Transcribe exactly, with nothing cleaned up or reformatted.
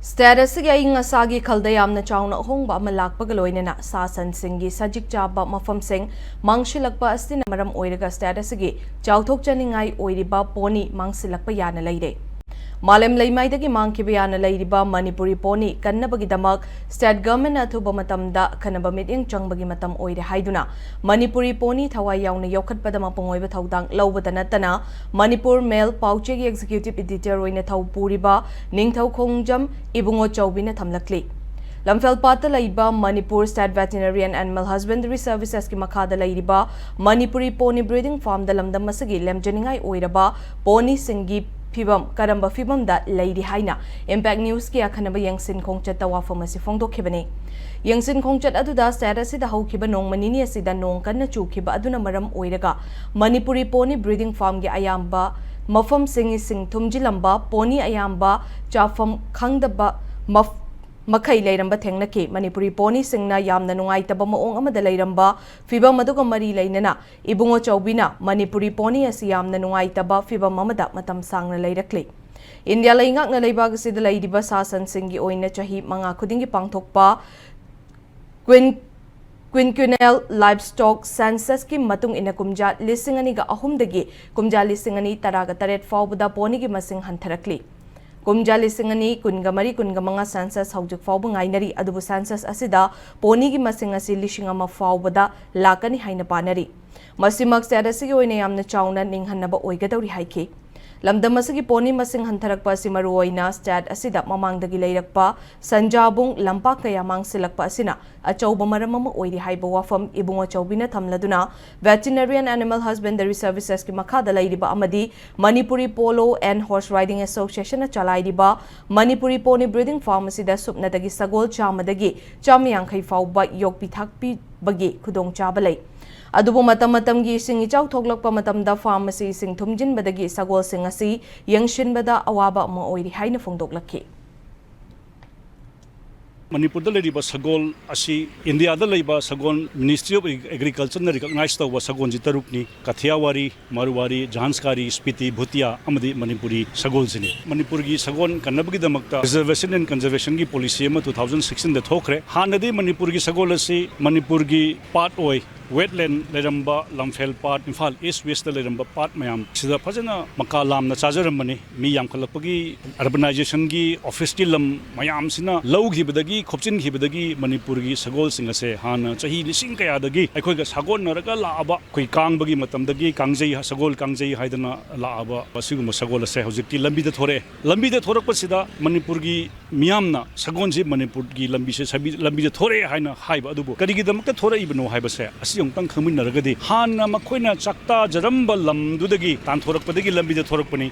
State ꯑꯁꯤꯒꯤ ꯑꯏꯪ ꯑꯁꯥꯒꯤ ꯈꯜꯗ ꯌꯥꯝꯅ ꯆꯥꯎꯅ ꯑꯍꯣꯡꯕ ꯑꯃ ꯂꯥꯛꯄꯒ ꯂꯣꯏꯅꯅ ꯁꯥ ꯁꯟꯁꯤꯡꯒꯤ ꯁꯖꯤꯛ ꯆꯥꯕ ꯃꯐꯝꯁꯤꯡ ꯃꯥꯡꯁꯤꯜꯂꯛꯄ ꯑꯁꯤꯅ ꯃꯔꯝ ꯑꯣꯏꯔꯒ state ꯑꯁꯤꯒꯤ ꯆꯥꯎꯊꯣꯛꯆꯅꯤꯡꯉꯥꯏ ꯑꯣꯏꯔꯤꯕ pony ꯃꯥꯡꯁꯤꯜꯂꯛꯄ ꯌꯥꯅ ꯂꯩꯔꯦ꯫ ꯃꯥꯂꯦꯝ ꯂꯩꯃꯥꯏꯗꯒꯤ ꯃꯥꯡꯈꯤꯕ ꯌꯥꯅ ꯂꯩꯔꯤꯕ ꯃꯅꯤꯄꯨꯔꯤ pony ꯀꯟꯅꯕꯒꯤꯗꯃꯛ state government ꯅ ꯑꯊꯨꯕ ꯃꯇꯝꯗ ꯑꯈꯟꯅꯕ ꯃꯤꯠꯌꯦꯡ ꯆꯪꯕꯒꯤ ꯃꯇꯝ ꯑꯣꯏꯔꯦ ꯍꯥꯏꯗꯨꯅ ꯃꯅꯤꯄꯨꯔꯤ pony ꯊꯋꯥꯏ ꯌꯥꯎꯅ ꯌꯣꯛꯈꯠꯄꯗ ꯃꯄꯨꯡ ꯑꯣꯏꯕ ꯊꯧꯗꯥꯡ ꯂꯧꯕꯗ ꯅꯠꯇꯅ ꯃꯅꯤꯄꯨꯔ Mail ꯄꯥꯎꯆꯦꯒꯤ executive editor ꯑꯣꯏꯅ ꯊꯧ ꯄꯨꯔꯤꯕ ꯅꯤꯡꯊꯧ ꯈꯣꯡꯖꯝ ꯏꯕꯨꯡꯉꯣ ꯆꯧꯕꯤꯅ ꯊꯝꯂꯛꯂꯤ꯫ ꯂꯝꯐꯦꯜꯄꯥꯠꯇ ꯂꯩꯕ Manipur State Veterinarian Animal Husbandry Services ꯀꯤ ꯃꯈꯥꯗ ꯂꯩꯔꯤꯕ ꯃꯅꯤꯄꯨꯔꯤ pony breeding farm ꯗ ꯂꯝꯗꯝ ꯑꯁꯤꯒꯤ ꯂꯦꯝꯖꯅꯤꯡꯉꯥꯏ ꯑꯣꯏꯔꯕ pony ꯁꯤꯡꯒꯤ ꯐꯤꯕꯝ ꯀꯔꯝꯕ ꯐꯤꯕꯝꯗ ꯂꯩꯔꯤ ꯍꯥꯏꯅ Impact News ꯀꯤ ꯑꯈꯟꯅꯕ ꯌꯦꯡꯁꯤꯟ ꯈꯣꯡꯆꯠꯇ ꯋꯥꯐꯝ ꯑꯁꯤ ꯐꯣꯡꯗꯣꯛꯈꯤꯕꯅꯤ꯫ ꯌꯦꯡꯁꯤꯟ ꯈꯣꯡꯆꯠ ꯑꯗꯨꯗ state ꯑꯁꯤꯗ ꯍꯧꯈꯤꯕ ꯅꯣꯡꯃ ꯅꯤꯅꯤ ꯑꯁꯤꯗ ꯅꯣꯡ ꯀꯟꯅ ꯆꯨꯈꯤꯕ ꯑꯗꯨꯅ ꯃꯔꯝ ꯑꯣꯏꯔꯒ ꯃꯅꯤꯄꯨꯔꯤ pony breeding farm ꯒꯤ ꯑꯌꯥꯝꯕ ꯃꯐꯝꯁꯤꯡ ꯏꯁꯤꯡ ꯊꯨꯝꯖꯤꯜꯂꯝꯕ, pony ꯑꯌꯥꯝꯕ ꯆꯥꯐꯝ ꯈꯪꯗꯕ ꯃꯐ-, ꯃꯈꯩ ꯂꯩꯔꯝꯕ ꯊꯦꯡꯅꯈꯤ꯫ ꯃꯅꯤꯄꯨꯔꯤ pony ꯁꯤꯡꯅ ꯌꯥꯝꯅ ꯅꯨꯡꯉꯥꯏꯇꯕ ꯃꯑꯣꯡ ꯑꯃꯗ ꯂꯩꯔꯝꯕ ꯐꯤꯕꯝ ꯑꯗꯨꯒ ꯃꯔꯤ ꯂꯩꯅꯅ ꯏꯕꯨꯡꯉꯣ ꯆꯧꯕꯤꯅ ꯃꯅꯤꯄꯨꯔꯤ pony ꯑꯁꯤ ꯌꯥꯝꯅ ꯅꯨꯡꯉꯥꯏꯇꯕ ꯐꯤꯕꯝ ꯑꯃꯗ ꯃꯇꯝ ꯁꯥꯡꯅ ꯂꯩꯔꯛꯂꯤ꯫ ꯏꯟꯗꯤꯌꯥ ꯂꯩꯉꯥꯛꯅ ꯂꯩꯕꯥꯛ ꯑꯁꯤꯗ ꯂꯩꯔꯤꯕ ꯁꯥ ꯁꯟꯁꯤꯡꯒꯤ ꯑꯣꯏꯅ ꯆꯍꯤ ꯃꯉꯥ ꯈꯨꯗꯤꯡꯒꯤ ꯄꯥꯡꯊꯣꯛꯄ Quin-, Quinquennial Livestock Census ꯀꯤ ꯃꯇꯨꯡ ꯏꯟꯅ ꯀꯨꯝꯖꯥ ꯂꯤꯁꯤꯡ ꯑꯅꯤꯒ ꯑꯍꯨꯝꯗꯒꯤ ꯀꯨꯝꯖꯥ ꯂꯤꯁꯤꯡ ꯑꯅꯤ ꯇꯔꯥꯒ ꯇꯔꯦꯠ ꯐꯥꯎꯕꯗ pony ꯒꯤ ꯃꯁꯤꯡ ꯍꯟꯊꯔꯛꯂꯤ꯫ ꯀꯨꯝꯖꯥ ꯂꯤꯁꯤꯡ ꯑꯅꯤ ꯀꯨꯟꯒ ꯃꯔꯤ ꯀꯨꯟꯒ ꯃꯉꯥ census ꯍꯧꯖꯤꯛ ꯐꯥꯎꯕ ꯉꯥꯏꯅꯔꯤ, ꯑꯗꯨꯕꯨ census ꯑꯁꯤꯗ pony ꯒꯤ ꯃꯁꯤꯡ ꯑꯁꯤ ꯂꯤꯁꯤꯡ ꯑꯃ ꯐꯥꯎꯕꯗ ꯂꯥꯛꯀꯅꯤ ꯍꯥꯏꯅ ꯄꯥꯅꯔꯤ꯫ ꯃꯁꯤꯃꯛ state ꯑꯁꯤꯒꯤ ꯑꯣꯏꯅ ꯌꯥꯝꯅ ꯆꯥꯎꯅ ꯅꯤꯡꯍꯟꯅꯕ ꯑꯣꯏꯒꯗꯧꯔꯤ ꯍꯥꯏꯈꯤ꯫ ꯂꯝꯗꯝ ꯑꯁꯤꯒꯤ pony ꯃꯁꯤꯡ ꯍꯟꯊꯔꯛꯄ ꯑꯁꯤ ꯃꯔꯨꯑꯣꯏꯅ state ꯑꯁꯤꯗ ꯃꯃꯥꯡꯗꯒꯤ ꯂꯩꯔꯛꯄ ꯁꯟꯖꯥꯕꯨꯡ ꯂꯝꯄꯥꯛ ꯀꯌꯥ ꯃꯥꯡꯁꯤꯜꯂꯛꯄ ꯑꯁꯤꯅ ꯑꯆꯧꯕ ꯃꯔꯝ ꯑꯃ ꯑꯣꯏꯔꯤ ꯍꯥꯏꯕ ꯋꯥꯐꯝ ꯏꯕꯨꯡꯉꯣ ꯆꯧꯕꯤꯅ ꯊꯝꯂꯗꯨꯅ, Veterinarian Animal Husbandry Services ꯀꯤ ꯃꯈꯥꯗ ꯂꯩꯔꯤꯕ ꯑꯃꯗꯤ Manipuri Polo and Horse Riding Association ꯅ ꯆꯂꯥꯏꯔꯤꯕ ꯃꯅꯤꯄꯨꯔꯤ pony breeding farm ꯑꯁꯤꯗ ꯁꯨꯞꯅꯇꯒꯤ ꯁꯒꯣꯜ ꯆꯥꯝꯃꯗꯒꯤ ꯆꯥꯝꯃ ꯌꯥꯡꯈꯩ ꯐꯥꯎꯕ ꯌꯣꯛꯄꯤ ꯊꯥꯛꯄꯤꯕꯒꯤ ꯈꯨꯗꯣꯡꯆꯥꯕ ꯂꯩ꯫ ꯑꯗꯨꯕꯨ ꯃꯇꯝ ꯃꯇꯝꯒꯤ ꯏꯁꯤꯡ ꯏꯆꯥꯎ ꯊꯣꯛꯂꯛꯄ ꯃꯇꯝꯗ farm ꯑꯁꯤ ꯏꯁꯤꯡ ꯊꯨꯝꯖꯤꯟꯕꯗꯒꯤ ꯁꯒꯣꯜꯁꯤꯡ ꯑꯁꯤ ꯌꯦꯡꯁꯤꯟꯕꯗ ꯑꯋꯥꯕ ꯑꯃ ꯑꯣꯏꯔꯤ ꯍꯥꯏꯅ ꯐꯣꯡꯗꯣꯛꯂꯛꯈꯤ꯫ ꯃꯅꯤꯄꯨꯔꯗ ꯂꯩꯔꯤꯕ ꯁꯒꯣꯜ ꯑꯁꯤ ꯏꯟꯗꯤꯌꯥꯗ ꯂꯩꯕ ꯁꯒꯣꯜ Ministry of Agriculture ꯅ recognize ꯇꯧꯕ ꯁꯒꯣꯜꯁꯤ ꯇꯔꯨꯛꯅꯤ: ꯀꯊꯤꯌꯥꯋꯥꯔꯤ, ꯃꯥꯔꯋꯥꯔꯤ, ꯖꯍꯥꯟꯁꯀꯥꯔꯤ, ꯁ꯭ꯄꯤꯇꯤ, ꯚꯨꯇꯤꯌꯥ ꯑꯃꯗꯤ ꯃꯅꯤꯄꯨꯔꯤ ꯁꯒꯣꯜꯁꯤꯅꯤ꯫ ꯃꯅꯤꯄꯨꯔꯒꯤ ꯁꯒꯣꯜ ꯀꯟꯅꯕꯒꯤꯗꯃꯛꯇ Preservation and Conservation ꯒꯤ policy ꯑꯃ two thousand sixteen ꯗ ꯊꯣꯛꯈ꯭ꯔꯦ꯫ ꯍꯥꯟꯅꯗꯤ ꯃꯅꯤꯄꯨꯔꯒꯤ ꯁꯒꯣꯜ ꯑꯁꯤ ꯃꯅꯤꯄꯨꯔꯒꯤ part ꯑꯣꯏ, wetland ꯂꯩꯔꯝꯕ ꯂꯝꯐꯦꯜ part, ꯏꯝꯐꯥꯜ East West ꯇ ꯂꯩꯔꯝꯕ part ꯃꯌꯥꯝ ꯁꯤꯗ ꯐꯖꯅ ꯃꯀꯥ ꯂꯥꯝꯅ ꯆꯥꯖꯔꯝꯕꯅꯤ꯫ ꯃꯤ ꯌꯥꯝꯈꯠꯂꯛꯄꯒꯤ, urbanization ꯒꯤ, office ꯀꯤ ꯂꯝ ꯃꯌꯥꯝꯁꯤꯅ ꯂꯧꯈꯤꯕꯗꯒꯤ, ꯈꯣꯞꯆꯤꯟꯈꯤꯕꯗꯒꯤ ꯃꯅꯤꯄꯨꯔꯒꯤ ꯁꯒꯣꯜꯁꯤꯡ ꯑꯁꯦ ꯍꯥꯟꯅ ꯆꯍꯤ ꯂꯤꯁꯤꯡ ꯀꯌꯥꯗꯒꯤ ꯑꯩꯈꯣꯏꯒ ꯁꯥꯒꯣꯟꯅꯔꯒ ꯂꯥꯛꯑꯕ, ꯑꯩꯈꯣꯏ ꯀꯥꯡꯕꯒꯤ ꯃꯇꯝꯗꯒꯤ ꯀꯥꯡꯖꯩ, ꯁꯒꯣꯜ ꯀꯥꯡꯖꯩ ꯍꯥꯏꯗꯅ ꯂꯥꯛꯑꯕ ꯑꯁꯤꯒꯨꯝꯕ ꯁꯒꯣꯜ ꯑꯁꯦ ꯍꯧꯖꯤꯛꯇꯤ ꯂꯝꯕꯤꯗ ꯊꯣꯔꯛꯑꯦ꯫ ꯂꯝꯕꯤꯗ ꯊꯣꯔꯛꯄꯁꯤꯗ ꯃꯅꯤꯄꯨꯔꯒꯤ ꯃꯤꯌꯥꯝꯅ ꯁꯒꯣꯜꯁꯤ ꯃꯅꯤꯄꯨꯔꯒꯤ ꯂꯝꯕꯤꯁꯦ ꯁꯕꯤ-, ꯂꯝꯕꯤꯗ ꯊꯣꯔꯛꯑꯦ ꯍꯥꯏꯅ ꯍꯥꯏꯕ ꯑꯗꯨꯕꯨ ꯀꯔꯤꯒꯤꯗꯃꯛꯇ ꯊꯣꯔꯛꯏꯕꯅꯣ ꯍꯥꯏꯕꯁꯦ ꯑꯁꯤ ꯑꯃꯨꯛꯇꯪ ꯈꯪꯃꯤꯟꯅꯔꯒꯗꯤ, ꯍꯥꯟꯅ ꯃꯈꯣꯏꯅ ꯆꯥꯛꯇꯥꯖꯔꯝꯕ ꯂꯝꯗꯨꯗꯒꯤ ꯇꯥꯟꯊꯣꯔꯛꯄꯗꯒꯤ ꯂꯝꯕꯤꯗ ꯊꯣꯔꯛꯄꯅꯤ꯫